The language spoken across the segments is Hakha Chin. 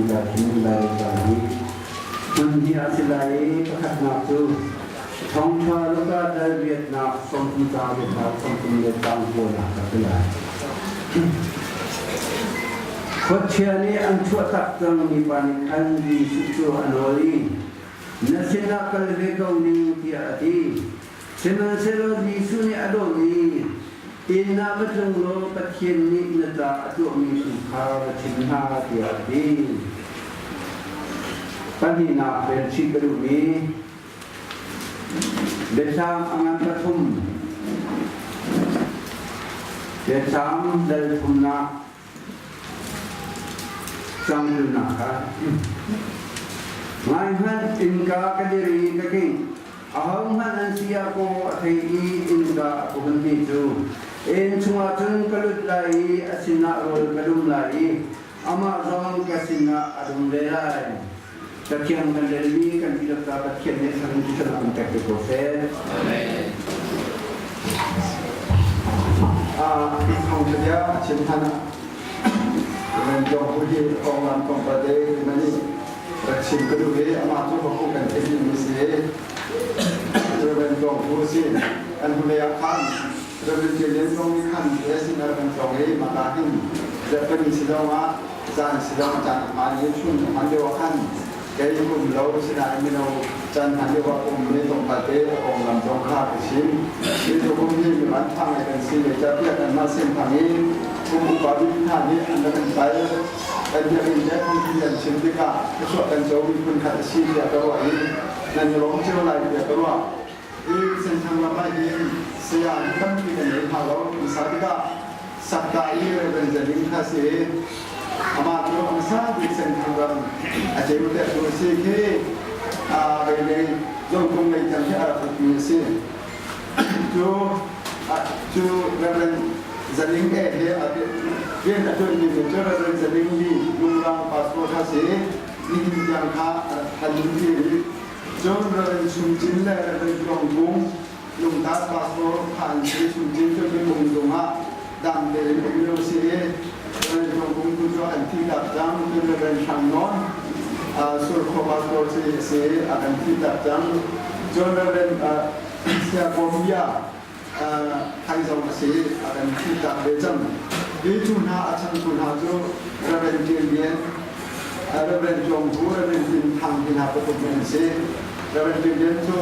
lai chim lai caan hi hmun hnih ah si lai i pakhatnak cu Thawngṭha Luka dal riatnak sawmthum caang riatnak sawmthum le caang huanak a si lai. Khuachia nih an chuahtak cangmi pa nih khan Jesuh cu a nawl i, Na sinah kal ve ko ning, tiah a ti. Sihmanhsehlaw Jesuh nih a dawt i, Inn ah va tlung law Pathian nih na ca a tuahmi thu kha va chim hna, tiah a ti. Pahnihnak rel chih ka duhmi Biathlam a ngan pathum Biathlam dal thumnak cangkulnak kha Ngai hmanh innka ka dir i ka kingh. Ahohmanh an si ah kaw a thei i innka a ka hunmi cu inn chungah cun ka lut lai i a sinah rawl ka dum lai i amah zong ka sinah a dum ve lai. Cathiang kan relmi kan dihlak ca Pathian nih sarin cu kan pek te ko seh. Amen. Thawng bia a chim than Ren Jong Hu hi konglam kong pate mani rak chim ka duh i amah cu baku kan theih mi si Reverend Jong Hu si kan hnulei ah khan Reverend Jillian zong nih khan sin a kan tlawng i maka hin Japanese si zong ah zan si zong caan a hmaan i chun a hman lio ah khan kei um lo sinain mino caan hman lio ah um mi tlawmpal te a konglam zong kha ka chim. Hi tukum hi mi vanṭha ngai kan si le capiak anmah sin thang i kum upa bik hna nih an rak kan pal. Kan biakinn le phungki an chim tikah thluachuah kan co mi phunkhat a si tiah ka ruah i nan i lawm cio lai tiah ka ruah. Hi Senthang ram ah hin saya hi tampi kan ngei hna lo. Misa tikah Sakta i Reverend Zaling kha si i amah cu a hmasa bik Senthang ram a ceu te tu a si khi lei Zotung lei tiang khi a rak ukmi a si. Cu cu Reverend Zaling e he a rian a ṭuanmi cu Reverend Zaling mi Lungrang pastor kha si nihin tiang kha a rak phan ti Cun Rev. Sung Cin le Rev. Tluang Kung Lungtat pastor kha an si. Sung Cin cu minung zung ah dam tein um lio si i Rev. Tluang Kung tu cu an thi tak cang. Cun Rev. Hrang Nawn Surkhua pastor si a si a kan thi tak cang. Cun Rev. Sia Kawm Bia thai zong a si a kan thi tak ve cang. Hi cu hna a changtu hna cu Rev. Tian Lian, Rev. Tluang Hu, Rev. Tin Thang ti hna pathum an si. Rev. Tian Lian cu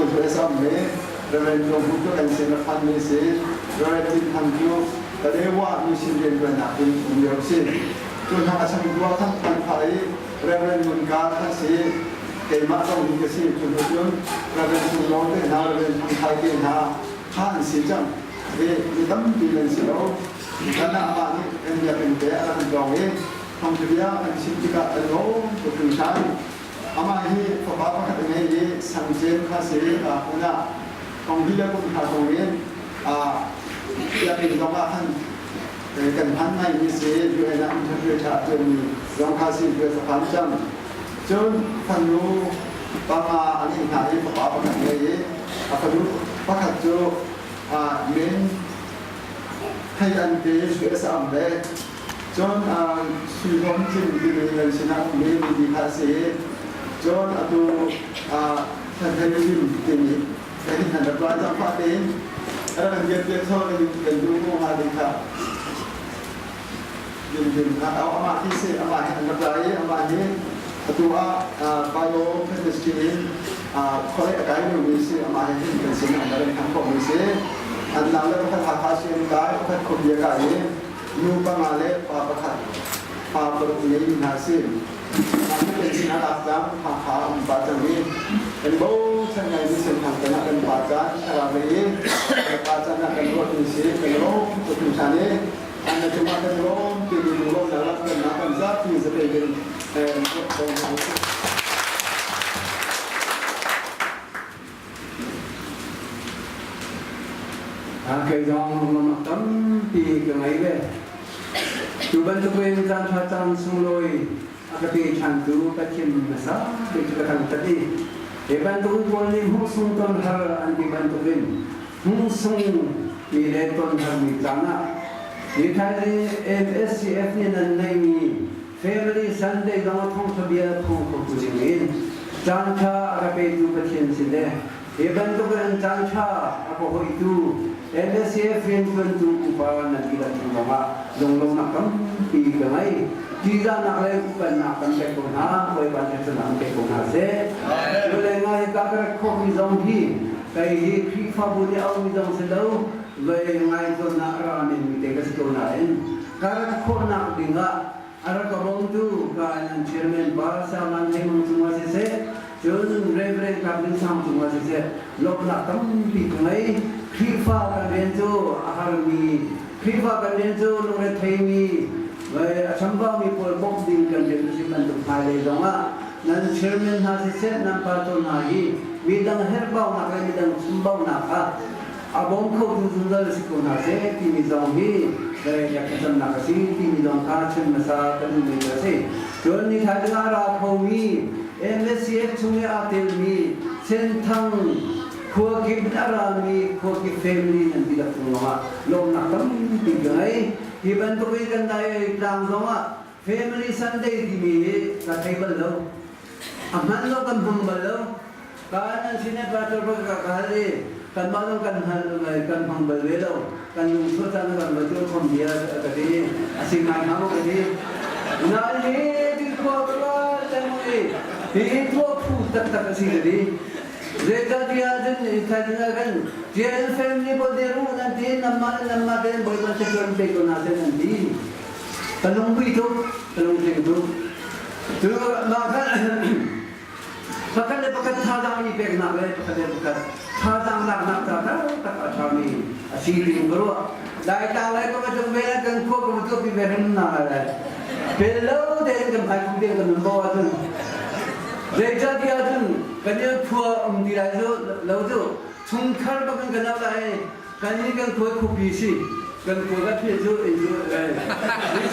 US a um i Rev. Tluang Hu cu kan sin a phanmi a si. Rev. Tin Thang cu Kalewa mission rianṭuannak in um lio a si. Cu hna a changtu ah khan an pha i Rev. Ngun Kar kha si. Keimah zong hi ka si. Cu hnu cun Rev. Sung Lawng te hna, Rev. Thang Thai te hna kha an si cang. Hi mi tampi nan si lo. Kan ah amah nih kan biakinn te a rak tlawng i thawngṭhabia kan chim tikah kan lawm tuk hringhran. Amah hi fapa pakhat a ngei i Sangcem kha si a hmun ah thong hi le kum hna thong in biakinn zong ah khan kan hman ngaimi si UN ah interpreter a ṭuanmi zong kha si US a phan cang. Cun fanu panga an ngei hna i fapa pakhat ngei i a fanu pakhat cu min thei an pe US a um ve. Cun sui hlawm cin timi nan sinah ummi mi kha a si i cun atu Thanthai Lim timi kan hin rak ra cang pah tein rak kan biak biak chaw kan kan duh ko hnga ding kha lim lim kha amah hi si amah hi an rak ra i amah hi atu ah biochemistry in khawlei a kai liomi si amah he hin kan sin an rak thang khawhmi si an nau le pakhat Hakha si an kai pakhat Khuabia kai i nu panga le pa pakhat pa paruk ngei hna si kan sin a lak cang Hakha um pa cang i kan bochan ngai mi sen thang kan ah kan pa caan thlarau lei in kan pa caan ah kan ruat mi si kan lawm tuk hringhran i an na cungah kan lawm ti mi lungrawhnak langhternak kan zapi zapei in Kei zong lunglam tampi ka ngei ve. Tu bantukin caan ṭha caan sunglawi a ka pe ṭhantu Pathian hmasa bik cu ka thangṭhat i hi bantuk pawl nih hmuhsung ton har an ti bantukin hmuhsung mi le ton harmi caan ah ni thaizing MSCF nih nan neihmi Family Sunday zong a thawngtha bia phung khotu ding in caan ṭha a ka petu Pathian sin le hi bantuk in caan ṭha a ka hoitu MSCF rianṭuantu upa nan dihlak cung zongah lunglawmhnak tampi ka ngei. Ṭihzahnak le upatnak kan pek ko hna, Bawipa nih thluachuahnak an pek ko hna seh. Cu lengah hika ka rat khawhmi zong hi kei hi Khrihfabu nih a ummi zong si lo, vei ngaitlawnnak a ra menmi te ka si ko nain ka rat khawhnak dingah a rak ka bawmtu ka an chairman pa Salman Heimung cungah siseh, cun Reverend Kap Ling Sang cungah siseh, lawmhnak tampi ka ngei. Khrihfa kan rian cu a harmi, Khrihfa kan rian cu lungretheimi, a chambaumi pawl bawmh ding kan rian a si bantuk hmailei zongah nan chairman hna siseh, nan pastor hna hi midang herhbaunak le midang chambaunak kha a bawm khotu zungzal si ko hna seh timi zong hi thlacamnak a si timi zong kha chim hmasa ka duhmi a si. Cun ni thla ding ah a ra khomi MSCF chung i aa telmi Senthang khua kip in a rami khua kip family nan dihlak cung lawngah lawmnak tampi ka ngei. Hi bantuk in kan dai tlang zongah Family Sunday timi hi ka thei bal lo. A hman lo kan hmang bal lo. Ka nan sin i pastor pa ka ka hal i kanmah zong kan hal kan hmang bal ve lo. Kan lungchuah caan kan va cu khom bia ka ti. A si ngai hnga maw ka ti. Nain hi ti khua ka ra lengmang i hi tuah phu taktak a si ka ti. Zeicahtiah cun thaizing ah khan JL family pawl te ruh nan ti namah le namah tein Bawipa thluachuah in pe ko hna seh nan ti. Ka lungpui tuk, ka lungtling tuk. Cu mah khan pakhat le pakhat thazaang i peknak le pakhat le pakhat thazaang laknak ca taktak a ṭhami a si ding ka ruah. Laitlang lai ka va tlung ve lai kan khua ka va tuahpi ve hrim hna lai. Pel lo tein kan hmai kum ding kan nun bo ahcun zeicahtiah ahcun kan i khua um ti lai cu lo cu chungkhar bak in kan au lai kan hi kan khua khuapi si kan khua ka phil cu in cu eh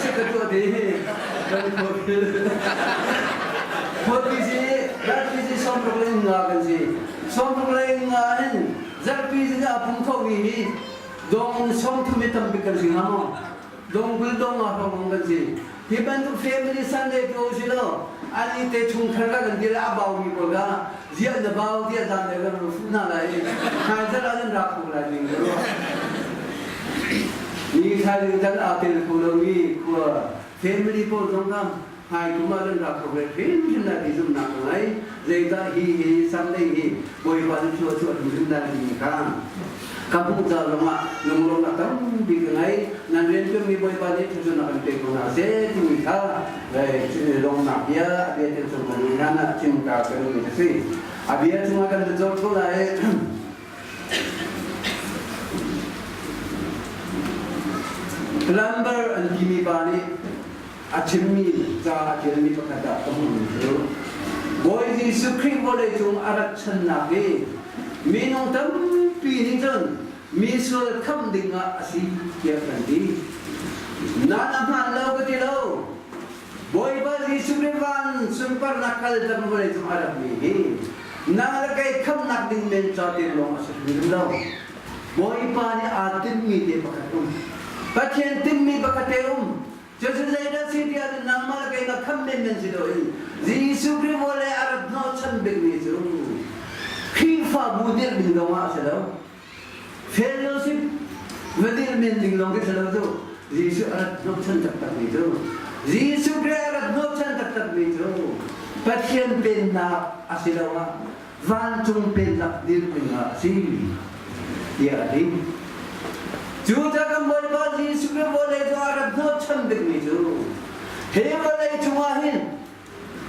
si ka tuah te hi kan khua phil khuapi si zarhpi si 60 le nga kan si 60 le nga hin zarhpi si a phung kho mi hi dong 30 i tambik kan si hnga maw dong 20 dong nga hrawng kan si hi bantuk family Sunday tu si lo ani te chungkhar ka kan dir a bau mi pawl ka ziah na bau tiah zan le kan ru hna lai i hmaizarh ah nan rak kho lai ding ka ruah ni thaizing can aa tel kho lomi khua family pawl zong kha hmai kum ah nan rak kho ve hrimhrim lai ti zumhnak ka ngei zeicah hi hi Sunday hi Bawipa nih thlua chuah hrimhrim lai timi kha ka hmuh ca zongah lunglawmhnak tampi ka ngei nan rianṭuanmi Bawipa nih thluachuahnak kan pe ko hna seh timi kha lawmhnak bia a bia tel chung kan hlan ah chim ka ka duhmi a si. A bia chungah kan zoh ko lai. Plumber an timi pa nih a chimmi ca a ṭialmi pakhat ah ka hmuhmi cu Bawi Jesuh Khrih vawleicung a rat channak hi minung tampi nih cun mi sual khamh ding ah a si tiah kan ti. Nan a hmaan lo ka ti lo. Bawipa Jesuh Khrih van sunparnak kal dam vawleicung a ratmi hi nang le kei khamhnak ding men ca te lawng a si hrimhrim lo. Bawipa nih aa tinhmi te pakhat um. Pathian tinhmi pakhat te um. Cucu zeidah si ti ahcun nangmah le keimah khamh menmen si loin Jesuh Khrih vawlei a rat hnawhchan bikmi cu Khrihfabu dirh ding lawng ah a si lo. Fellowship va dirh men ding lawng khi si lo cu. Jesuh a rat hnawhchan taktakmi cu Jesuh Khrih a rat hnawhchan taktakmi cu Pathian pennak asiloah vancung pennak dirh ding ah a si tiah a ti. Cu ca kan Bawipa Jesuh Khrih vawlei cung ah rat hnawhchan bikmi cu hi vawlei cungah hin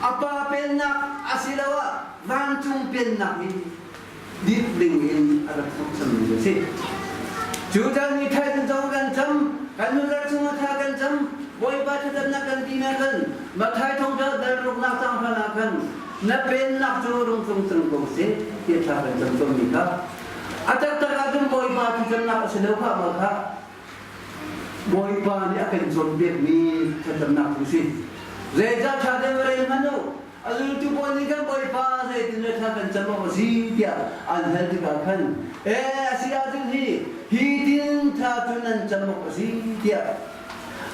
a Pa pennak asiloah vancung pennak hi dirh ding in a rak hnawhchanmi a si. Cu ca ni thaizing zong kan cam, kan nunzar chungah thla kan cam, Bawipa thlacamnak kan ti na khan Matthai thawngṭha dal ruknak cang hlan ah khan na pennak cu rung tlung cang ko seh tiah thla kan cam tawnmi kha a taktak ahcun Bawipa thlacamnak a si lo kha ma kha Bawipa nih a kan cawnpiakmi thlacamnak cu si. Zeicah ṭha deuh rel hmanh u, a zultu pawl nih kan Bawipa zeitin le thla kan cam awk a si tiah an hal tikah khan ee a si ahcun hi hi tin thla cu nan cam awk a si tiah.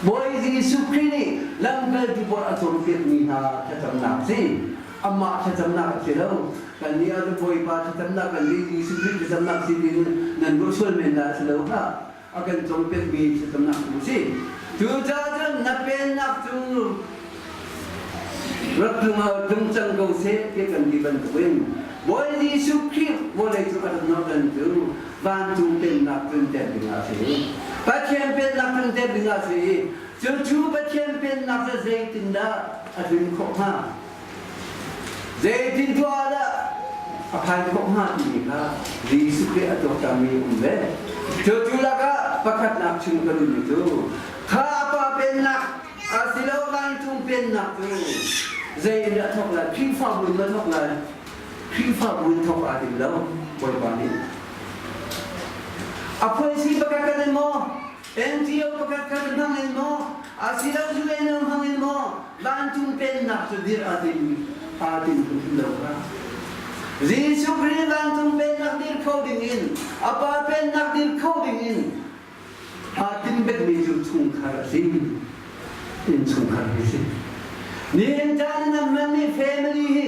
Bawi Jesuh Khrih nih lamkaltu pawl a cawnpiakmi hna thlacamnak a si. Amah thlacamnak a si lo. Kannih ah cun Bawipa thlacamnak kan nih Jesuh Khrih thlacamnak si tiin nan ruah sual men dah a si lo khah. A kan cawnpiakmi thlacamnak tu a si. Cucaah cun na pennak cu rak tlung ah tlung cang ko seh ti kan ti bantukin Bawi Jesuh Khrih vawlei cung a rat hnawhdan cu vancung pennak tlunter ding ah a si. Pathian pennak tlunter ding ah a si i cucu Pathian pennak cu zeitindah a tlun khawh hnga? Zeitin tuah dah a phan khawh hnga timi kha Jesuh Khrih a tuaktanmi um ve. Cucu lakah pakhatnak chim ka duhmi cu kha a pa pennak asilo vancung pennak cu zei in dah thawk lai? Khrihfabu in ma thawk lai? Khrihfabu in thawk aa tim lo Bawipa nih. A phuaisi pakhat kan in maw? NGO pakhat kan hmang in maw? Asilo UNO hmang in maw? Vancung pennak cu dirh aa tim aa tim hrimhrim lo kha. Jesuh Khrih vancung pennak dir kho ding in a Pa pennak dir kho ding in aa tim bekmi cu chungkhar a si. Innchungkhar hi si. Nihin caan in a hmanmi family hi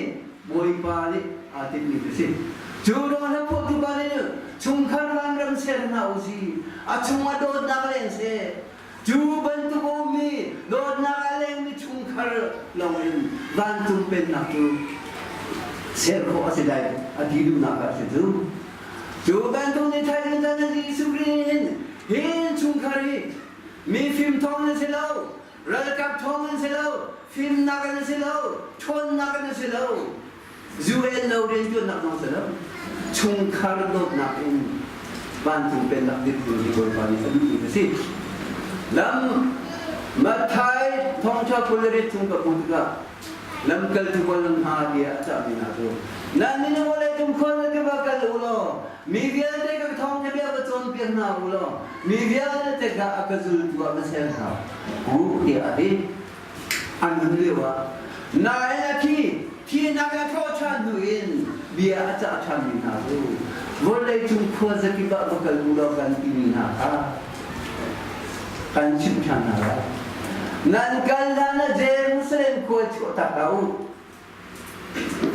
Bawipa nih aa tinhmi cu si. Cu ruang hla phuahtu pa nih chungkhar vanram ser hna u si, a chung ah dawtnak leng seh. Cu bantuk a ummi dawtnak a lengmi chungkhar lawngin vancung pennak cu ser khawh a si lai a ti duhnak ah si cu. Cu bantuk nih thaizing caan ah Jesuh Khrih nih hin hi chungkhar hi mi fim thawng an si lo, Ralkap thawng an si lo, fimnak an si lo, ṭhawnnak an si lo, UN lo rianṭuannak zong si lo. Chungkhar dawtnak in vancung pennak dirhmun hi Bawipa nih a duhmi a si. Lam Matthai thawngṭha 28 chung ka hmuh tikah lamkaltu pawl hna tiah a cahmi hna cu nan min vawlei cung khual na tiva kal u law mi vialte ka thawngṭha bia va cawnpiak hna u law mi vialte kha a ka zultu ah va ser hna u tiah a ti. An nun lio ah nain a thi thinak a thawh ṭhan hnu in bia a cah ṭhanmi hna cu vawlei cung khua zakip ah va kal u law kan timi hna kha kan chimh ṭhan hna lai. Nan kal hlan ah Jerusalem khua chuahtak hlah u.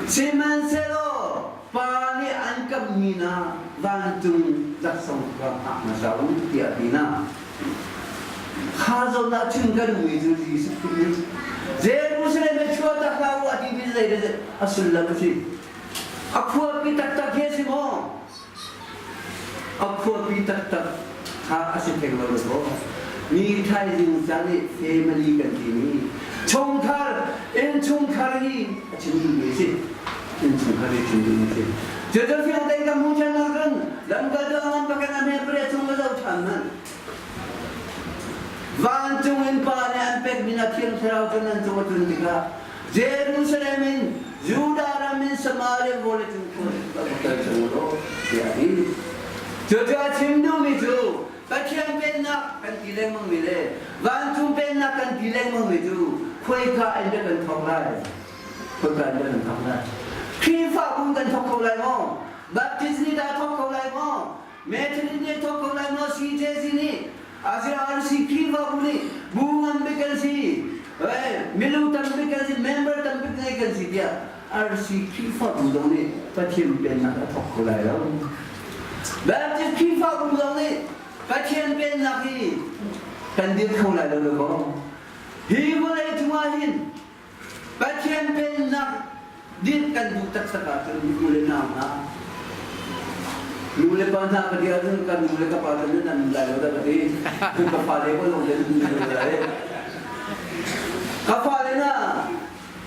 Sihmanhsehlaw pa nih an kamhmi hna vancung laksawng kha hngak hmasa u tiah a ti hna. Kha zawn ah chim ka duhmi cu Jesuh Khrih nih Jerusalem i chuahtak hlah u a timi zei a sullam a si. A khuapi taktak hi a si maw? A khuapi taktak kha a si theng lo dakaw. Mi thaizing caan i family kan timi chungkhar innchungkhar hi a chim duhmi a si. Innchungkhar hi a chim duhmi a si. Cucu fiang tein kan hmuh ṭhan ahcun lamkaltu a ngan bak in a hme pariat chung va zoh ṭhan hmanh. Vancung in Pa nih an pekmi na Thiang Thlarau cu nan cung a tlun tikah Jerusalem in Judah ram in Samaria vawleicung khua a va kal cang u law tiah a ti. Cucu a chim duhmi cu Pathian Pennak kan ti lengmangmi le vancung Pennak kan ti lengmangmi cu khuaika in dah kan thawk lai? Khuaika in dah kan thawk lai? Khrihfabu kan thawk kho lai maw? Baptist nih dah thawk kho lai maw? Methodist nih thawk kho lai maw? CJC nih ACRC Khrihfabu nih bu ngan bik kan si, milu tam bik kan si, member tam bik ngei kan si tiah RC Khrihfabu zong nih Pathian Pennak a thawk kho lai lo. Baptist Khrihfabu zong nih Pathian Pennak hi kan dir kho lai lo dakaw. Hi vawlei cungah hin Pathian Pennak dirh kan duh taktak ahcun nu le nau hna nu le pa hna ka ti ahcun kan nu le ka pa cu nan lai lo dah ka ti ka fale ko lawng nan nu lai ka fale na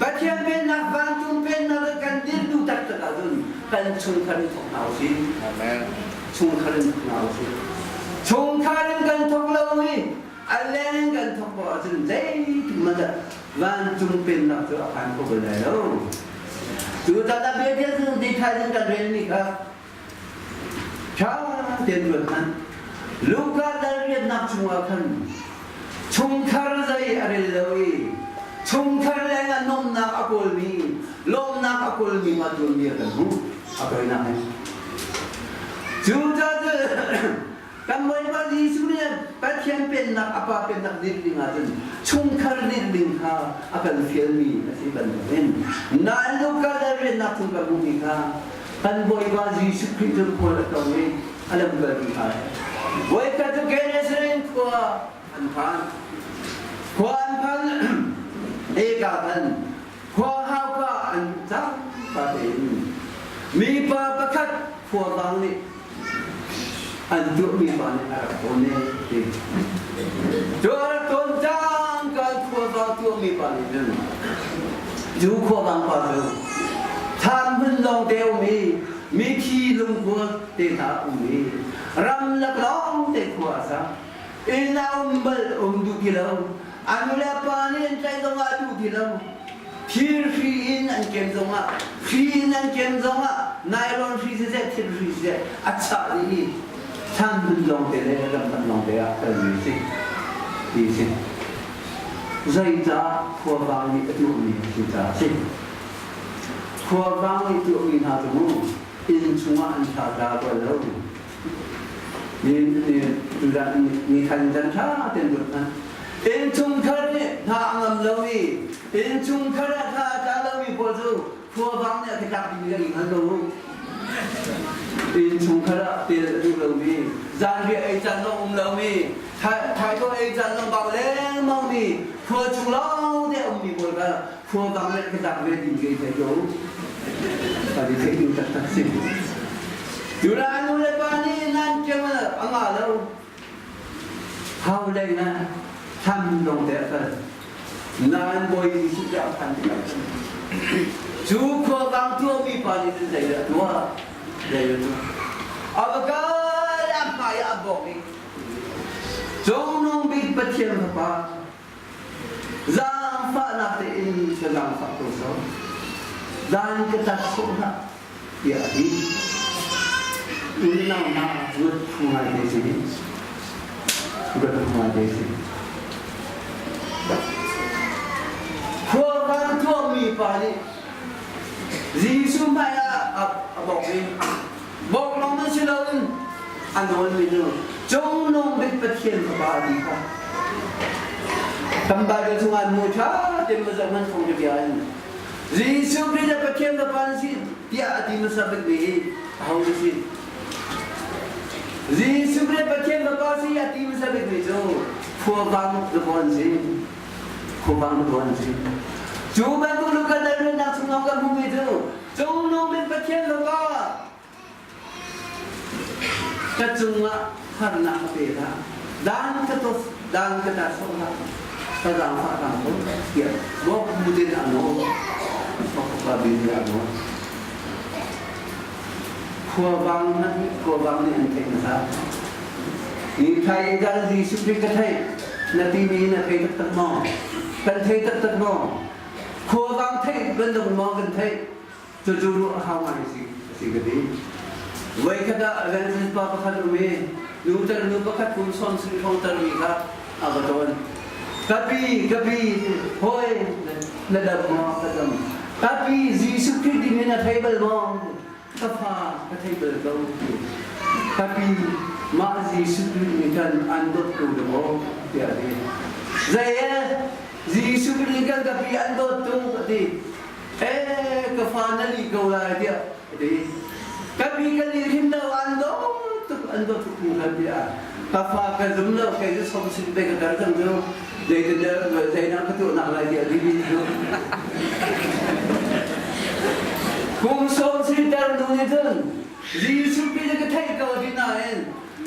Pathian Pennak vancung Pennak kan dirh duh taktak ahcun kan chungkhar in thawk hna usih Amen. Chungkhar in thawk hna usih chungkhar in kan thawk lo i a leng kan thawk ko ahcun zeitik hmanh ah vancung pennak cu a phan kho bal lai lo. Cucaah biakinn cu ti thaizing kan relmi kha ṭha tein ruat hmanh. Luka dal riannak chungah khan chungkhar zei a rel lo i chungkhar leng ah nomnak a kawlmi lawmnak a kawlmi mah tuanbia kan hmuh a poinak hin. Cucaah cu Kan Bawipa Jesuh nih Pathian pennak a Pa pennak dirh ding ahcun chungkhar dirh ding kha a kan fialmi a si bantukin nain Luka riannak chung kan hmuhmi kha kan Bawipa Jesuh Khrih cu khual a tong i a lamkaltu hna he voikhat cu Gennesaret khua an phan. Khua an phan eka khan khua hauka an cang pa tein mipa pakhat khuavang nih an tuahmi pa nih a rak tawn e ti. Cu a rak tawn cangka khuavang tuahmi pa nih cun cu khuavang pa cu thlan hmun lawng te um i mithi lungkua te hna um i ramlak lawng te khua a sa. Inn ah um bal um duh ti lo. A nu le pa nih an tlaih zongah a duh ti lo. Thir hri in an kem zongah, hri in an kem zongah, nylon hri siseh, thir hri siseh, a chah dih i thlan hmun lawng te le ramdang lawng te ah kalmi si ti si. Zeicah khuavang nih a tuahmi a si caah a si. Khuavang nih tuahmi hna cu mu inn chungah an thla tla bal lo. Ni khan can ṭha tein ruat hmanh. Innchungkhar nih hna a ngam lomi, innchungkhar ah hna a tla lomi pawl cu khuavang nih a ka tlak dingmi kan i hngal ko. Innchungkhar ah tel a duh lomi, zanriah ei caan zong um lomi, thaithawh ei caan zong bak lengmangmi, khua chung lawng te a ummi pawl kha khuavang nih a ka tlak ve ding ka i thei ko. Kan i theih ding taktak si. Judah nu le pa nih nan ṭem a ngah lo. Hau lei na thlam dong te a kal. Nain Bawi Jesuh cu a phan tikah cun cu khuavang tuahmi pa nih cun zei a tuah? Zei a tuah? A va kal a hmai ah a bawk i Cungnung bik Pathian Fapa Zaangfahnak tein ka zaangfah ko sawh. Zan ka tat sawh hlah tiah a ti. Unau hna ruat phu ngai te si. Ruat phu ngai te si. Khuavan tuahmi pa nih Jesuh hmai ah a bawk i bawk lawng man si loin a nawlmi nu Cungnung bik Pathian Fapa a ti kha kan Bible chungah nu ṭha tein va zoh hmanh thawng bia in Jesuh Khrih le Pathian Fapa na si tiah a ti hmasa bikmi hi aho na si? Jesuh Khrih Pathian Fapa si a ti hmasa bikmi cu khuavang dakaw an si. Khuavang dakaw an si. Cu bantuk lukan le riannak chung kan hmuhmi cu Cungnung bik Pathian Fapa ka cungah harnak a pe hlah. Dan ka tos, dan ka ta sawh hlah. Ka zaangfah hram ko tiah bawk bu tein a nawl. Fapa bin nih a nawl. Khuavang hmanh nih khuavang nih an theih hmasa. Ni thai dan Jesuh Khrih ka theih na timi na thei taktak maw? Kan thei taktak maw? Khuavang theih bantuk maw kan theih? Cucu ruah a hau ngai si a si ka ti. Voikhat ah evangelist pa pakhat um i nu tar nu pakhat kum sawm sing thong tarmi kha a va tawn. Kapi, kapi, hawi na dam maw? Ka dam. Kapi, Jesuh Khrih timi na thei bal maw? Ka fa, ka thei bal ko. Kapi, mah Jesuh Khrih nih khan an dawt ko da maw? Tiah a ti. Zei e, Jesuh Khrih nih khan kapi an dawt tung a ti. Ee ka fa na lih ko lai tiah a ti. Ka mi ka lih hrim lo an dawt tuk an dawt tuk hnu khan tiah ka fa ka zum lo kei cu som sin pe ka kar cang cu zeitin zeidah ka tuah nak lai tiah ti mi cu kum som sin ter nu nih cun Jesuh Khrih ka theih ko ti nain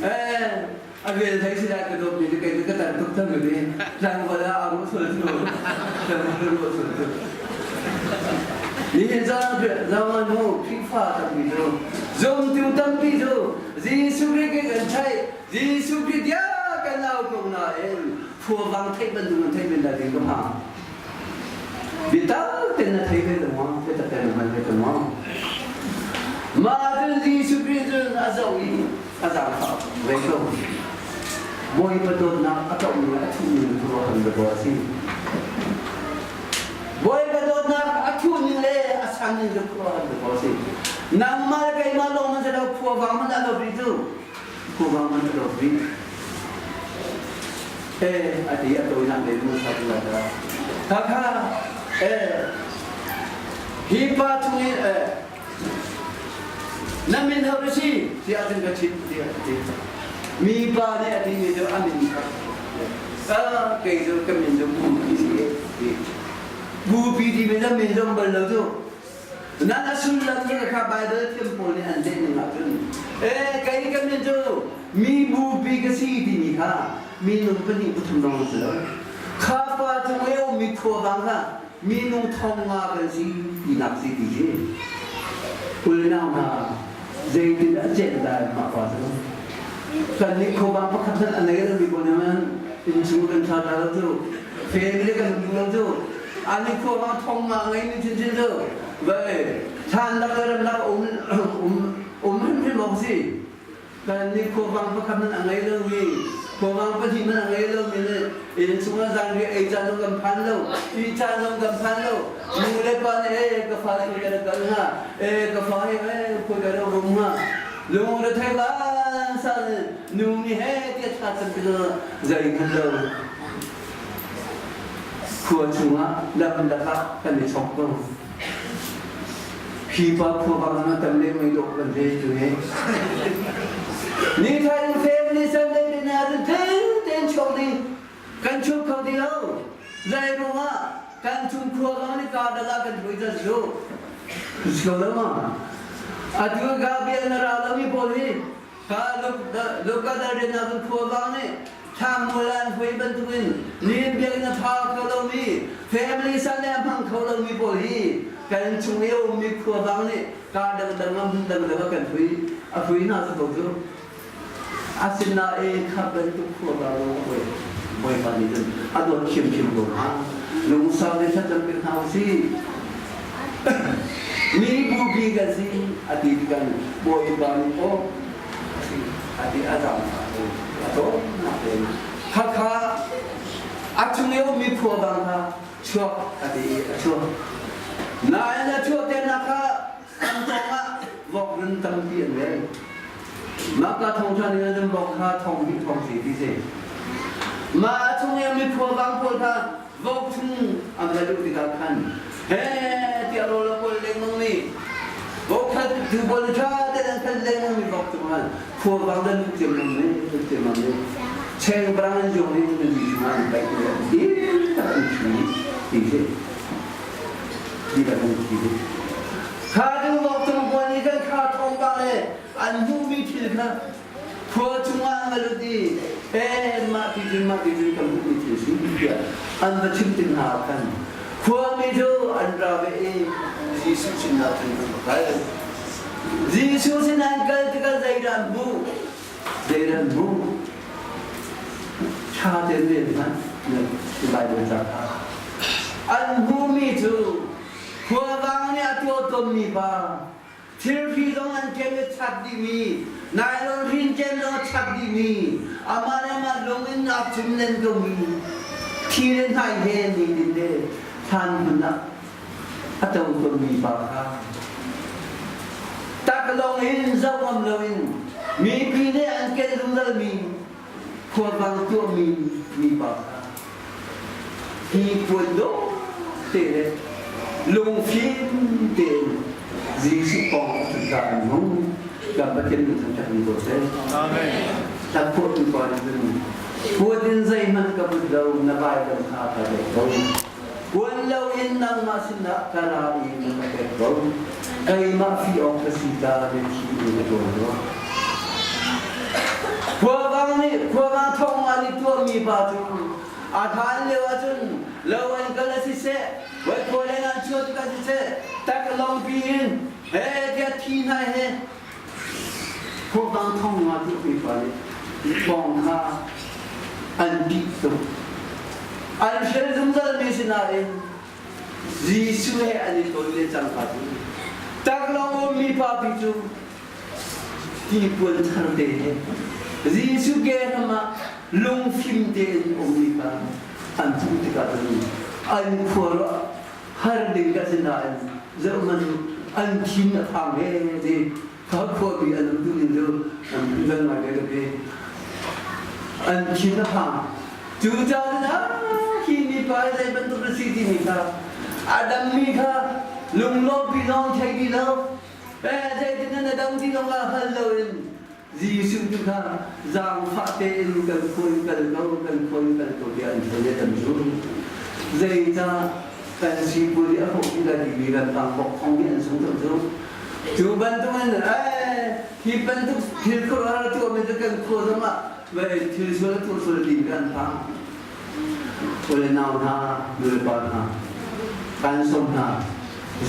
ee A vel thei si lai ka dawt mi kei ka tan tuk thang mi tlangval ah a ruah sual cu tlangval ruah sual cu nihin zan zaman mu Khrihfa tampi cu zumtu tampi cu Jesuh Khrih ke kan theih Jesuh Khrih dia kan au ko nain phuavang theih bantuk an theih men lai ding ka phang biatak ten na thei ve lo maw biatak ten na hman ve lo maw mah cun Jesuh Khrih cun a zoh i a zaangfah ve ko. Bawipa dawtnak a kauhmi le a thuhmi cu ruahhan dawh a si. Bawipa dawtnak a thuhning le a sanning cu ruahhan dawh a si. Nangmah le keimah lawng man si lo, khuavang hmanh ah lo rih cu. Khuavang man a dawt rih. Eh, a ti a tawinak le nu sa tu lai dah. Khakha, eh, hi pa chung in eh, na min ho si tiah cun ka chimh tiah a ti. Mi pa nih a timi cu a min kha ah kei cu ka min cu Bupi si ti. Bupi timi na min zong bal lo cu. Nan a sullam cu kha Bible thiam pawl nih an leh ning ahcun eh kei ka min cu mi bupi ka si timi kha minung pahnih pathum lawng si lo. Kha pa cung i a ummi khuavang kha minung thong nga kan si tinak si ti hi ulnau hna zeitin a celh lai mah pa cu kan nih khuavang pakhat hmanh a nei lomi ko nain innchung kan ṭha ta lo cu family kan duh lo cu ani khuavang thong nga ngei mi chinchin cu vai thlan lak le ram lak um um um hrimhrim awk si. Kan nih khuavang pakhat hmanh a ngei lomi, khuavang pahnih hmanh a ngei lomi nih innchung ah zanriah ei caan zong kan phan lo, ih caan zong kan phan lo. Nu le pa nih ee ka fa hi ka rak kal hnga, ee ka fa hi ee khoi ka rak rum hnga. Lung rethei vansan in nu nih he tiah thla cam ti zei hngal lo. Khua chungah lam lakah kan i chok ko. Hi pa khuavang na tam le mei dawh kan ve tu he. Ni thai family Sunday te na tu ten ten chok di kan chuk kho ti lo. Zai ruangah kan chung khuavang ni ka dala kan hui ta zu. Ko lo ma. Atu ga bia na ra lo mi pawl hi Ka lukadar na kan khuavang nih thangmual an hui bantukin nin biakinn a pha kho lomi family san le a hmang kho lomi pawl hi kan chung i a ummi khuavang nih kaa dangdang ah hmun dangdang ah kan hui a hui hna cu ko cu. Asinain kha bantuk khuavang lawng a Bawipa nih cun a dawt thiamthiam ko hna. Lungsau le thlacam pek hna usih. Mi bupi kan si a ti tikah Bawipa nih aw a ti a zaangfah ko a dawtnak tein khakha a chung i ummi khuavang kha chuak a ti i a chuak. Nain a chuah tenak kha an pawngah vok run tampi an ngei. Mah ka thawngṭha ning an vok kha thong hnih thong si ti si. Mah a chung i ummi khuavang pawl kha vok chung an va luh tikah khan he tiah rawl a kawl lengmang mi vok khat tu pawl ṭha tein an khat lengmang mi vok cung ah khuavang dan luh ciammam ne ciammam ne chengbarang an zuang in an mi chungah an paih ti tak an thi ti si ti tak an thi kha tu vok cung pawl nih khan kha thawngpang le an hmuhmi thil kha Khua chungah an va lut i eh mah ti cun mah ti cun kan hmuhmi thil si tiah an va chim tik hna ah khan khuami cu an ra ve i Jesuh sinah cun an va kal. Jesuh sinah an kal tikah zeidah an hmuh? Zeidah an hmuh? Ṭha tein rel hmanh na Bible ca kha. An hmuhmi cu khuavang nih a tuah tawnmi pa Thilhri zong an kem i chak dihmi, nylon hrin kem zong a chak dihmi, amah le amah lung in aa chim len komi, thi le hnai he nitin le thlan hmun ah a to tawnmi pa kha taklawng in zoh ngam loin mipi nih an ken zungzalmi khuavang tuahmi mipa kha hi puan dawh te le lungfim tein Jesuh kong a ṭhut an hmang. Kan Pathian min thangṭhat ni ko seh. Amen. Hla phuahtu pa nih cun puan in zeihmanh ka put lo na vailam kha ka pek ko. Puan lo in nangmah sinah ka ra i na ka pek ko. Keimah fi awk ka si ta na thi in ka ṭawl rua. Khuavang nih khuavang thawng nih tuahmi pa cu a hlan lio ahcun lo an kal a siseh, voikhaw leng an chuah tikah siseh, taklawngpi in he tiah thi hna he khuavang thong nga tuahmi pa nih thawng kha an ṭih tuk. An hrel zungzalmi sinain Jesuh he an i ton le cangka cu taklawng ummi papi cu tipuan thar te he Jesuh ke hram ah lungfim tein ummi kha an hmuh tikah cun an khuaruah har ding ka si nain zohhmanh an thin a phang he ti. Kha khuapi an um duhning cu an zan ngai ve tuk i an thin a phang. Cu caan ah hi mipa hi zei bantuk na si timi kha a dammi kha lunglawmpi lawng thei ti lo. Eh, zeitin na dam ti zong ah hngal loin Jesuh tu kha zaangfah tein kan khawi kal ko, kan khawi kal ko tiah an thei le kan zul. Zeicah kan sipuazi a hrawh ti lai timi kan tang bok thong nih an sung cang cu. Cu bantuk in eh hi bantuk thil khuaruahhar a tuahmi cu kan khua zongah thil sual a tuah sual ti kan phang. U le nau hna, nu le pa hna, kan sawm hna.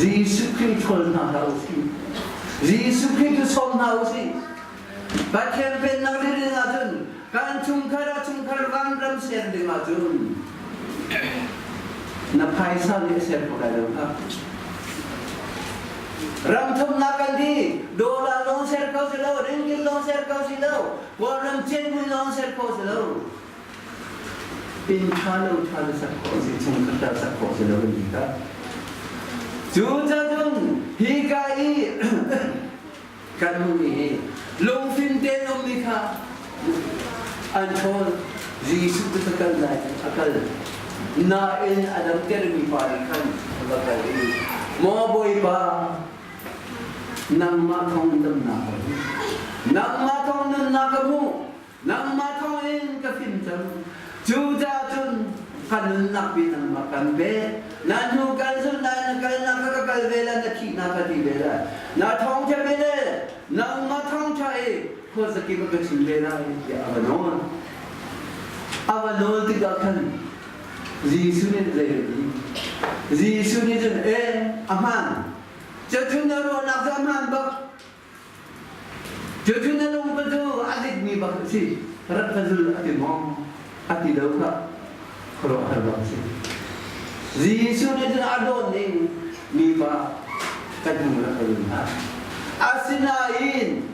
Jesuh Khrih ṭhawl hna hlah usih. Jesuh Khrih cu sawm hna usih. Pathian pennak ding ahcun kan chungkhar ah chungkhar vanram ser ding ahcun na phaisa nih a ser kho lai lo kha. Ram thumnak kan ti, dollar lawng ser kho si lo, ringgit lawng ser kho si lo, Kawlram cenmui lawng ser kho si lo. Inn ṭha lo ṭha na sak khawh si chungkhat ta sak khawh si lo kan ti kha. Cu cun hika i kan hmuhmi hi lungfim tein ummi kha an ṭhawl. Jesuh cu ka kal lai a kal. Nain a damtermi pa nih khan a va kal i, Maw Bawipa, nangmah thawng damnak ka hmu. Nangmah thawng nunnak ka hmu. Nangmah thawngin ka fim cang. Cucaah cun ka nunnak pi nangmah kan pek. Na hnu kal zulh lai, na kalnak ka ka kal ve lai, na thihnak ka ti ve lai. Na thawngṭha ve le nangmah thawngṭha i khuazakip a ka chim ve lai tiah a va nawl. A va nawl tikah khan Jesuh nih zei a ti? Jesuh nih cun, ee, a hmaan. Cucu na ruahnak cu a hmaan bak. Cucu na lungput cu a dikmi bak a si. Rat ka zul a ti maw? A ti lo kha khuaruahhar bak a si. Jesuh nih cun a dawt ning mipa kan hmu rak ka zul hna. Asinain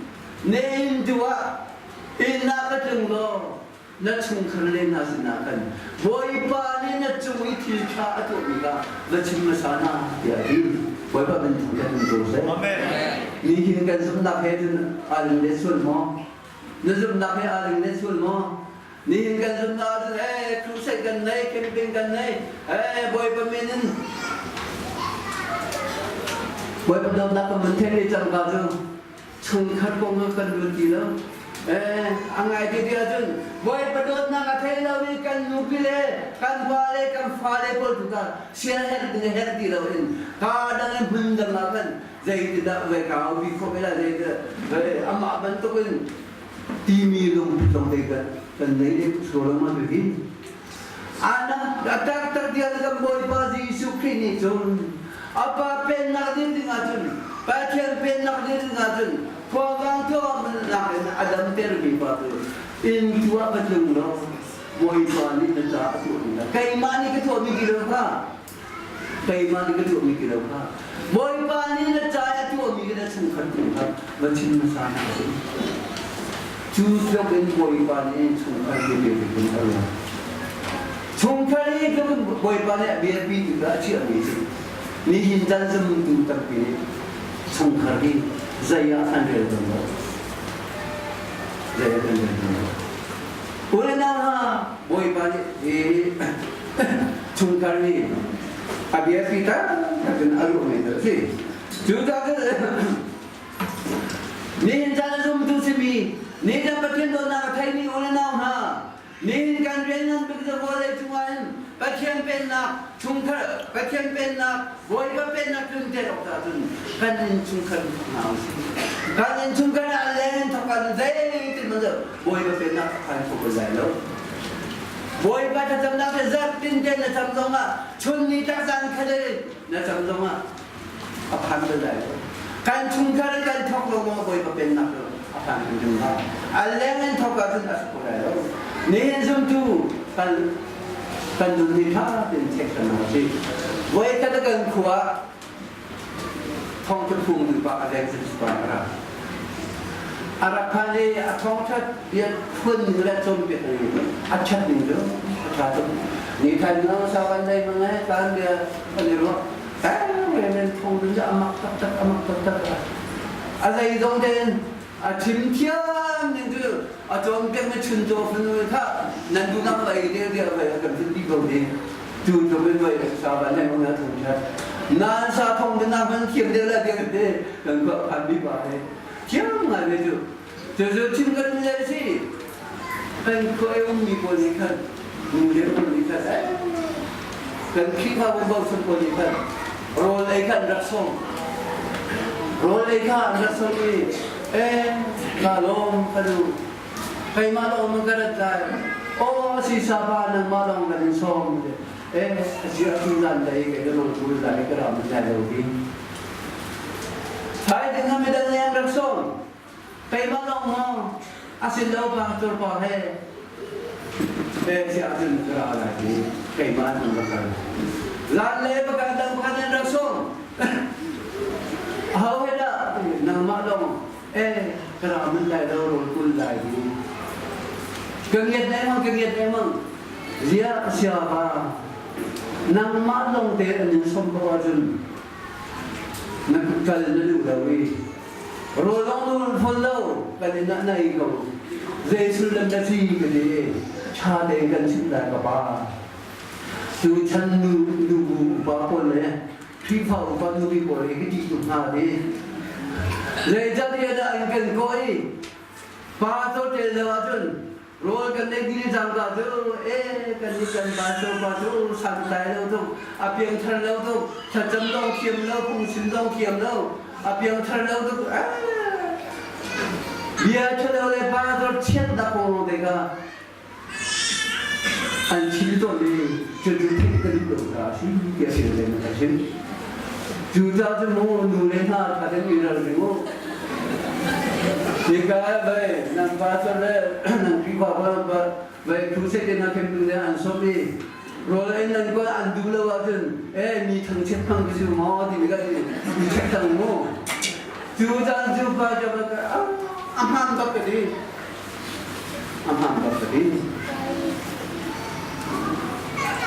na inn tu ah inn ah ka tlung law na chungkhar le hna sinah khan Bawipa nih na cung i thil ṭha a tuahmi kha va chim hmasa hna tiah a ti. Bawipa min thangṭhat in ko seh. Nihin kan zumhnak he cun aa ling le sual maw? Na zumhnak he aa ling le sual maw? Nihin kan zumhnak ahcun ee crusade kan nei, camping kan nei, ee Bawipa min in Bawipa dawtnak kan vun theih le cangka cu chungkhat kong ah kan lut ti lo. A ngai ti ti ahcun Bawipa dawtnak a thei lomi kan nupi le kan va le kan fale pawl tu kha siaherh ding herh ti loin kaa dang in hmun dang ah khan zeitindah vai kau bi khawh ve lai zeitindah amah bantukin timi lungput zong te kan kan nei le sual ma tu hi anak a taktak tiah kan Bawipa Jesuh Khrih nih cun a Pa pennak din ding ahcun Pathian pennak din ding ahcun khuavang thuamnak in a damtermi pa cu inn tu ah ka tlung law Bawipa nih na caah a tuahmi kha keimah nih ka tuahmi ti lo kha keimah nih ka tuahmi ti lo kha Bawipa nih na ca a tuahmi kha na chungkhat tu kha va chim hmasa hna sih cu tluk in Bawipa nih chungkhar biapi in a ruah chungkhar hi tluk in Bawipa nih a biapi tu a chiahmi si nihin chan zumtu tampi nih chungkhar hi zei ah an rel tawn lo zei ah an rel tawn lo u le nau hna Bawipa nih hi chungkhar nih a biapi taktak in a ruahmi a si. Cucaah nihin caan a zumtu simi, nihin kan Pathian dawtnak a theimi u le nau hna, nihin kan rian ngan bik cu vawlei cungah hin Pathian pennak chungkhar Pathian pennak Bawipa pennak tlunter awk cah cun kan innchungkhar in thawk hna usih. Kan innchungkhar ah leng in thawk ahcun zeitin hmanh Bawipa pennak phan kho bal lai lo. Bawipa thlacamnak le zarhtin te na cam zongah chun ni tak zan khat in na cam zongah a phan bal lai lo. Kan chungkhar in kan thawk lo maw Bawipa pennak cu a phan hrimhrim hnga. A leng in thawk ahcun a si kho lai lo. Nihin zumtu kan kan nun hi ṭha tein check kan hna usih. Voikhat kan khua thongtha phung nupa a veng sin pa a ra. A rak phan i a thawngṭhat bia phun ning le cawnpiak ning a ṭhat ning cu a ṭha tuk. Ni than no sa kan nei mang he kan bia kan i ruah. Eh, men thong dun amak taktak amak taktak. A zeizong tein a chim thiam ning cu a cawnpiak na chuncaw fanu kha nan duhnak vai te tiah vai a kan chim dih ko ni. Tu tluk in vai sa ba ne na thong chat. Nan sa thong te na man thiam deuh la tiang te kan ko phan bi pa he. Thiam ngai ve cu. Cu cu chim kan le si. Kan khua um mi pawl nih khan nu le pawl nih khan kan Khrihfabu bochan pawl nih khan rawl ei khan rak sawm. Rawl ei kha an rak sawm i eh ka lawm ka duh. Keimah lawng ka rat lai. Aw si sapa nangmah lawng kan in sawm. Eh a si a tu zan dai kai ka rawl tul lai ka ram lai lo ti. Thai ding ha midang nih an rak sawm. Keimah lawng maw a sin lo pastor pa he he si ahcun ka ra lai i keimah an rak kal. Zan le pakhat dang pakhat an rak sawm. Aho he dah nangmah lawng eh ka ra man lai lo rawl kul lai hi. Ka ngiat lengmang ka ngiat lengmang. Ziah sia pa nangmah lawng te an in sawm ko ahcun na kal na duh lo i Rawl zong nu fawn lo kan in ah nai ko. Zei sullam dah si ka ti ṭha tein kan chimh lai ka pa. Tu chan nu nu bu upa pawl le Khrihfa upa nupi pawl hi ka ṭih tuk hna ti. Zeicahtiah dah in kan kawh i pa cu tel lo ahcun Rawl kan ei dih cangka cu e kan i kan pa cu pa cu santlai lo tuk a piangthar lo tuk thlacam zong thiam lo phungchim zong thiam lo a piangthar lo tuk bia ṭhalo le pa dor chiat dak ko te kha an chim tawn i cucu theih ka duh lo caah a si tiah si le ka chim. Cucaah cu mu nu le hna kha kan i ralring u. Hika vai nan pastor le nan Khrihfa ba vai crusade te na khem le an sawm i rawl ei nan kuan an duh lo ahcun eh mi thangchiat hmang ka si maw ti mi ka mi check tang mu. Cu caan cu pa cu a hmaan bak ka ti. A hmaan bak ka ti.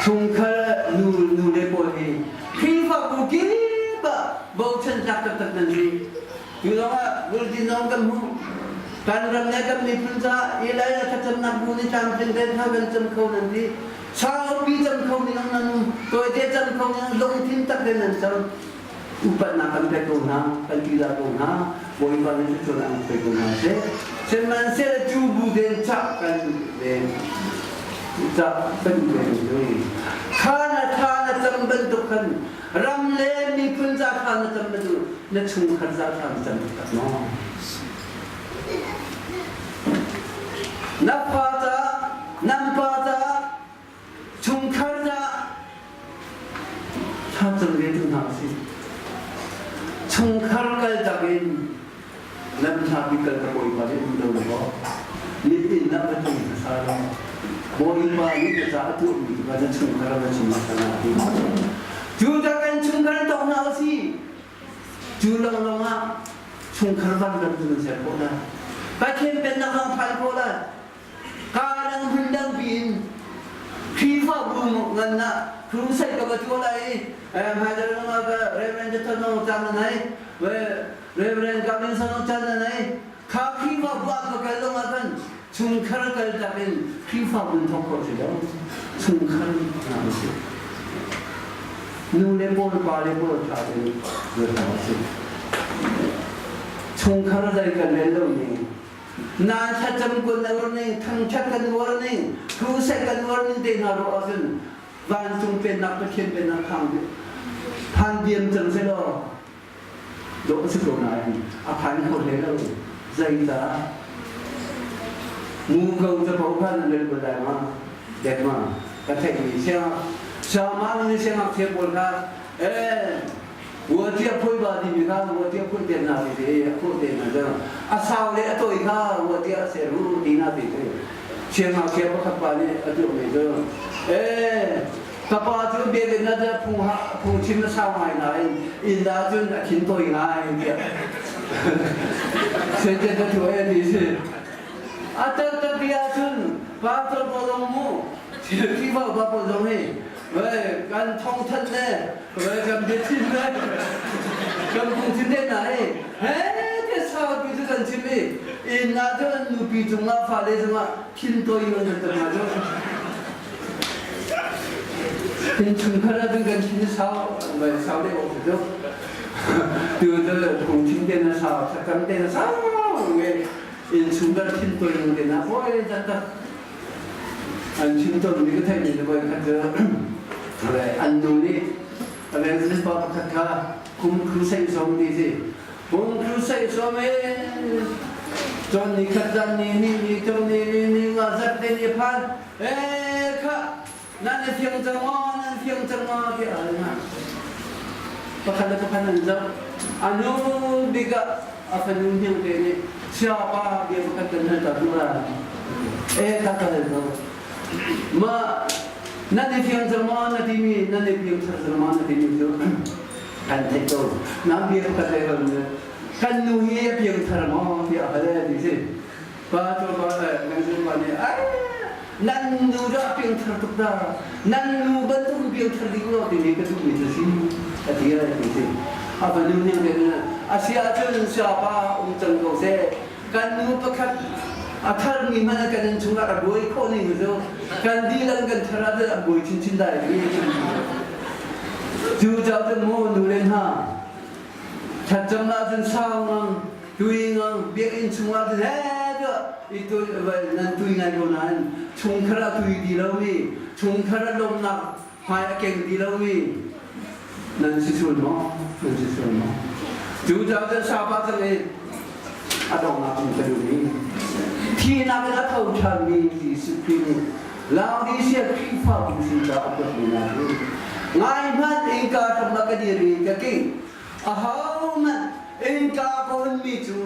Chungkhar nu nu le pawl hi Khrihfabu kip ah bochan tlak taktak nan si. Cu zongah bulletin zong kan hmuh. Kan ram le kan miphun caah Elijah thlacamnak bu nih tlamtling tein thla kan cam kho nan ti. Saupi cam kho ning nan um, tawite cam kho ning lungthin tak tein nan cam. Upatnak kan pek ko hna, kan ti dah ko hna, Bawipa nih cucu an pek ko hna seh. Sihmanhsehlaw cu bu den cah kan ven cah kan ven Kha na tha na cam bantuk khan ram le miphun ca kha na cam bantuk na chungkhar ca kha na cam taktak maw? Na fa ca, nan pa ca, chungkhar ca thlacam ve tu hna usih. Chungkhar kal tak in nan thlapi kal ka bawipa nih um lo maw? Mit in na va tung hmasa lo. Bawipa nih na ca a tuahmi tu kha na chungkhar na chim hmasa na ti. Cu ta kan chungkhar tawk hna usih. Cu lawnglawng ah chungkhar van ram cu nan ser khawh lai. Pathian pennak zong phan khawh lai. Kaa dang hmun dang piin Khrihfabu ngan ah crusade ka va tuah lai i hmaidar ah ka Reverend Doctor Nong caan na nei Reverend Gavin Nong caan na nei kha Khrihfabu ah ka kal zong ah khan chungkhar kal tak in Khrihfabu in thawk khawh si lo chungkhar hna si nu le pawl pa le pawl ṭha tein ruat hna usih chungkhar zei kan rel lo ning Na thlacam kun na uar ning, thangṭhat kan uar ning, crusade kan uar ning te hna ruah ahcun vancung pennak Pathian pennak phang phan diam cang selaw dawh a si ko nain a phan kho hlei lo. Zeicah? Mu ko capo kha na rel bal lai ma? Dek ma? Ka theihmi siangah Sama ni siangngakchia pawl kha eh Vuatia phuiba timi kha vuatia phui te hna ti si a phuh te hna cu a sau le a tawi kha vuatia a ser u ti na ti si siangngakchia pakhat pa nih a tuahmi cu ee ka pa cu biakinn ah phung phungchim a sau ngai nain inn ah cun a thin tawi ngai tiah sente ka thuai a ti si a taktak ti ahcun pastor pawl zong mu Khrihfa upa pawl zong hi kan thawngthanh le kan biachim le kan phungchim te hna hi he te Saupi cu kan chim i inn ah cun an nupi cungah fale cungah thin tawi in an tam cu. Innchungkhar ah cun kan thin sau sau deuh awk cu. Tu cu phungchim te na sau, thlacam te na sau nge innchungkhar thin tawi nung te na fawi taktak. An chim tawnmi ka theihmi cu voi khat cu an nu nih evangelist pa pakhat kha kum crusade sawm ti si. Kum crusade sawm e cun ni khat zan ni ni ni cun ni ni ni nga zat te ni phan e kha nan i fiang cang maw nan fiang cang maw tiah a hal hna. Pakhat le pakhat an zoh. A nu bik ah a fanu hniang te nih siapa bia pakhat kan hal ta duh la. E kha ka hal ko. Ma nan i fiang cang maw na timi nan i fiang cang maw na timi cu kan theih ko. Na bia pakhat le kan kan nu hi a piangthar maw tiah a hal e ti si. Pa cu pa le kan pa nih ai nan nu dah piangthar tuk dah nan nu bantuk piangthar ding lo timi ka duhmi cu si a ti ai ti si. A fanu nih khin a si ahcun siapa um cang ko seh kan nu pakhat a tharmi hmanh kan in chungah a buai khawh ning cu kan dihlak kan thar ahcun a buai chinchin dai cu caah cun mu nu le hna thlacam ahcun sau ngang tui ngang biakinn chungah cun he tiah i tu nan tui ngai ko nain chungkhar a tui ti lomi chungkhar a lawmhnak hmai a keng ti lomi nan si sual maw nan si sual maw cu caah cun sapa cang i a donghnak in ka duhmi thihnak in a tho ṭhanmi Jesuh Khrih nih Laodicea Khrihfabu sin ca a kuatmi hna cu ngai hmanh innka hram ah ka dir i ka kingh ahohmanh innka ka hunmi cu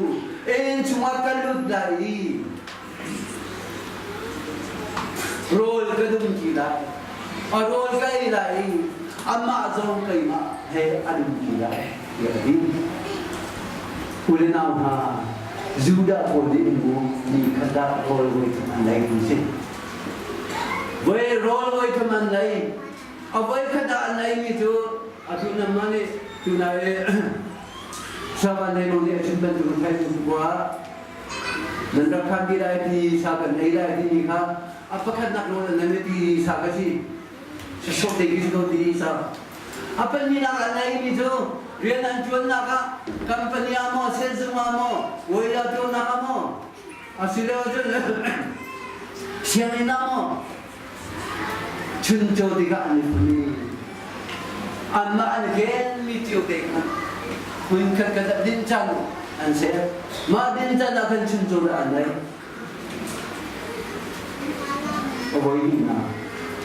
inn chungah ka lut lai i rawl ka dum ti lai a rawl ka ei lai i amah zong keimah he a dum ti lai tiah a ti. U le nau hna, Judah pawl nih in mu ni khat dah rawl voi thum an ei ti si. Voi rawl voi thum an ei. A voi khat ah an eimi cu atu nan nih tunai i Savan Lemon nih a chim bantuk in thai khua nan rak phan ti lai ti sa kan ei lai timi kha a pakhatnak nawl an nei ti sa ka si sawh te ki ko ti sa a pahnihnak an eimi cu rian an ṭuannak ah company ah maw sehzung ah maw wei ah ṭuannak ah maw asilo cun sianginn ah maw Chuncaw tikah an i fun i anmah an genmi cio te kha hmunkhat khat ah dincan an ser. Mah dincan ah khan chuncaw dah an nei. A voi hnihnak.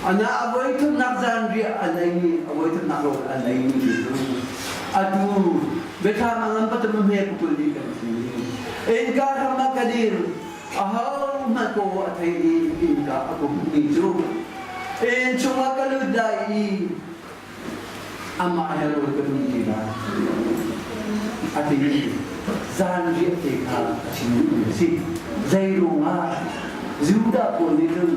Ana a voi thumnak zanriah an eimi, a voi thumnak rawl an eimi cu atu biathlam a ngam patum hme kukul dih kan si. Innka hram ah ka dir. Ahohmanh ko a thei i innka a kummi cu inn chungah ka lut lai i amah he rawl ka dum ti lai a ti i zanriah te kha a chim duhmi a si. Zei ruangah Judah pawl nih cun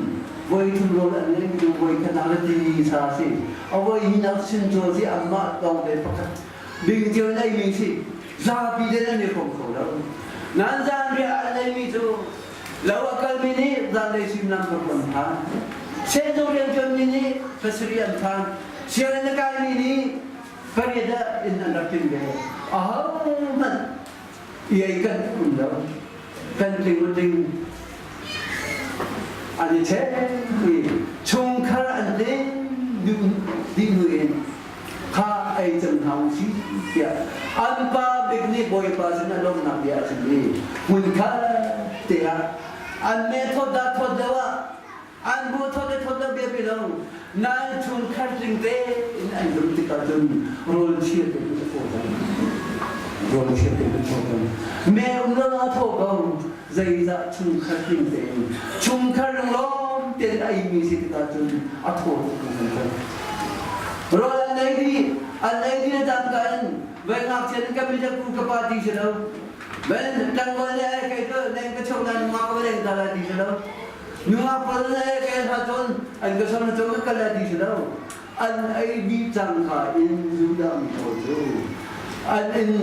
voi thum rawl an ngeihmi cu voi khat ah le ti sa a si. A voi hinak sin cu a si anmah lawng te pakhat bing cio in eimi si. Zapi den an i hrawm kho lo. Nan zanriah an eimi cu lo a kalmi nih zanlei suimilam paruk an phan. Sehzung rianṭuanmi nih pasarih an phan. Sianginn a kaimi nih pariat ah inn an rak tlin ve. Ahohmanh iai kan um lo. Kan tling u tling. An i ṭhen i chungkhar an tling dih hnu in kha ei cang hna u sih tiah an pa bik nih Bawipa sin a lawmhnak bia a chim i hmunkhat te ah an me thawt dah thawt deuh ah an bu thawt le thawt lo bia pi lo nain chungkhar tling te in an rum tikah cun rawl chia te in a thaw cang rawl chia te in a thaw cang me um lo a thaw ko zeizah chungkhar tling tein chungkhar lunglawm tein a eimi si tikah cun a thaw tuk hringhran. Rawl an ei dih, an ei dih le cangka in vai ngakchia nih ka mi ku ka pa ti si lo. Ben tlangval nih ai kei cu leng ka chok lai nungak ka leng ta lai ti si lo. Nungak pawl nih ai kei ha cun an ka som cun ka kal lai ti si lo. An ei dih cangka in Judah mi pawl cu an inn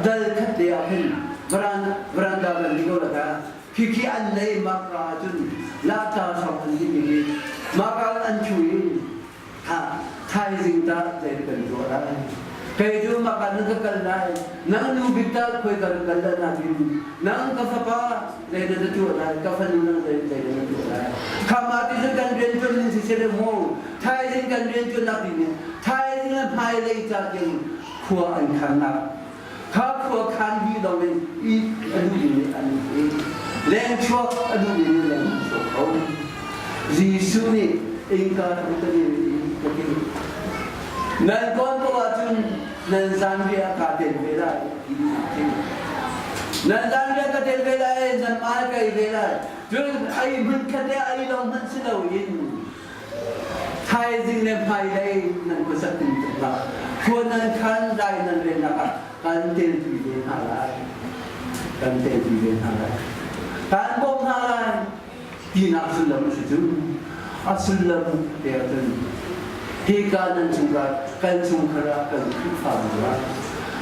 dal khat te ah khin. Veranda kan ti ko la ka. Khikhi an lei maka cun lata song an ti hi maka an chu i ha thaizing ta zei kan tuah lai. Kei cu maka nan ka kal lai. Nang nu bik ta khoi ka kal la na tin. Nang ka fapa zei na tuah lai. Ka fanu nang zei zei na tuah lai. Khama ti cu kan rian tuan ning si se mo. Thaizing kan rian tuan nak ding thaizing le hmailei ca tiang khua an khannak kha khua khan hi dong in i a duhmi nih an i leng chuak a duhmi nih leng an chuak ko. Jesuh nih innka kan i ka ti nan kawn ko ahcun nan zanriah kaa tel ve lai ti nan zanriah ka tel ve lai, nan mai kai ve lai. Cun ai hmun khat le ai lo hmanh si loin Thaizing le hmailei nan khuasak ding cungah khua nan khan lai nan relnak ah kan telpi ve hna lai. Kan telpi ve hna lai. Kan bawmh hna lai tinak sullam a si cu. A sullam te ahcun hika nan chungkhar kan chungkhar ah kan Khrihfabu ah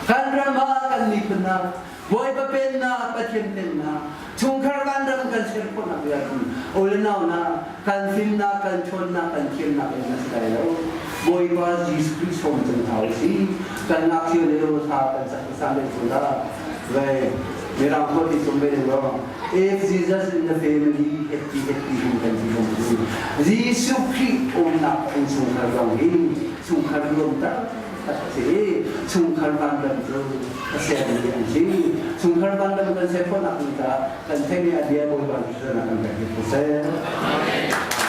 kan ram ah kan miphun ah Bawipa pennak, Pathian pennak, chungkhar vanram kan ser khawhnak bia cu ule nau na kan fimnak, kan ṭhawnnak, kan thiamnak in a si lai lo. Bawipa Jesuh Khrih sawm cang hna u sih. Kan ngakchia lio thla kan sak hmasa men ko la. Vei, Mirang holh i sum ve law. If Jesus in the family, happy happy in kan ti zong cu. Jesuh Khrih umnak innchungkhar zong hi chungkhar nuam tak tak a si. Chungkhar vanram cu a sermi an si. Chungkhar vanram kan ser khawhnak ding caah kan theihmi a bia Bawipa nih kan pek ko seh.